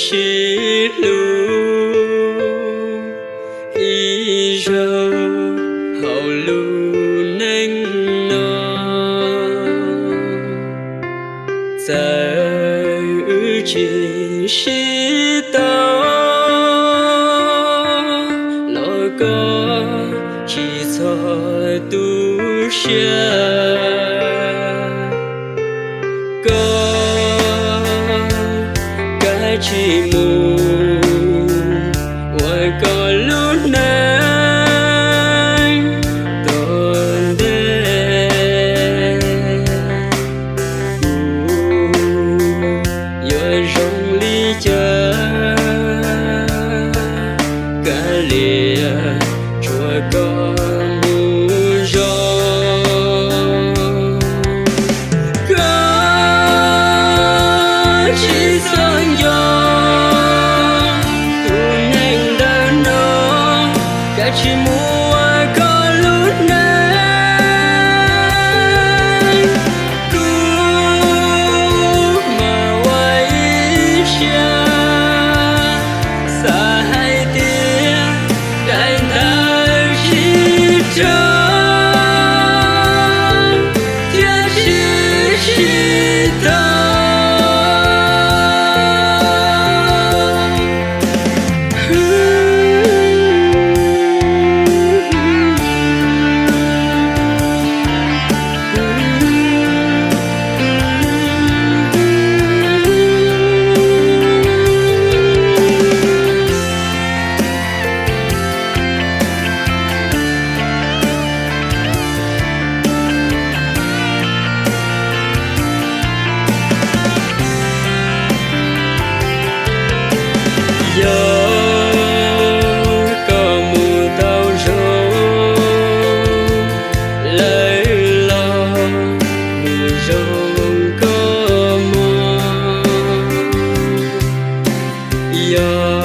sib hlub ib zaug hauv lub neej no. Txawm wb tsis sib tau los koj tsis txhob tu siab. Koj kav tsij mus ua koj lub neej tom ntej. Kuv yuav zoo li cas kav liam tsuas koj mus zoo. Koj tsis txhob nco tus neeg ntawm no, kav tsij mus ua koj lub neej. Kuv mas ua ib siab xav hais tias daim ntawv tsis raug thiab tsis sib tau. Yog koj mus tau zoo, lawv los mus zoo koj mog. Yog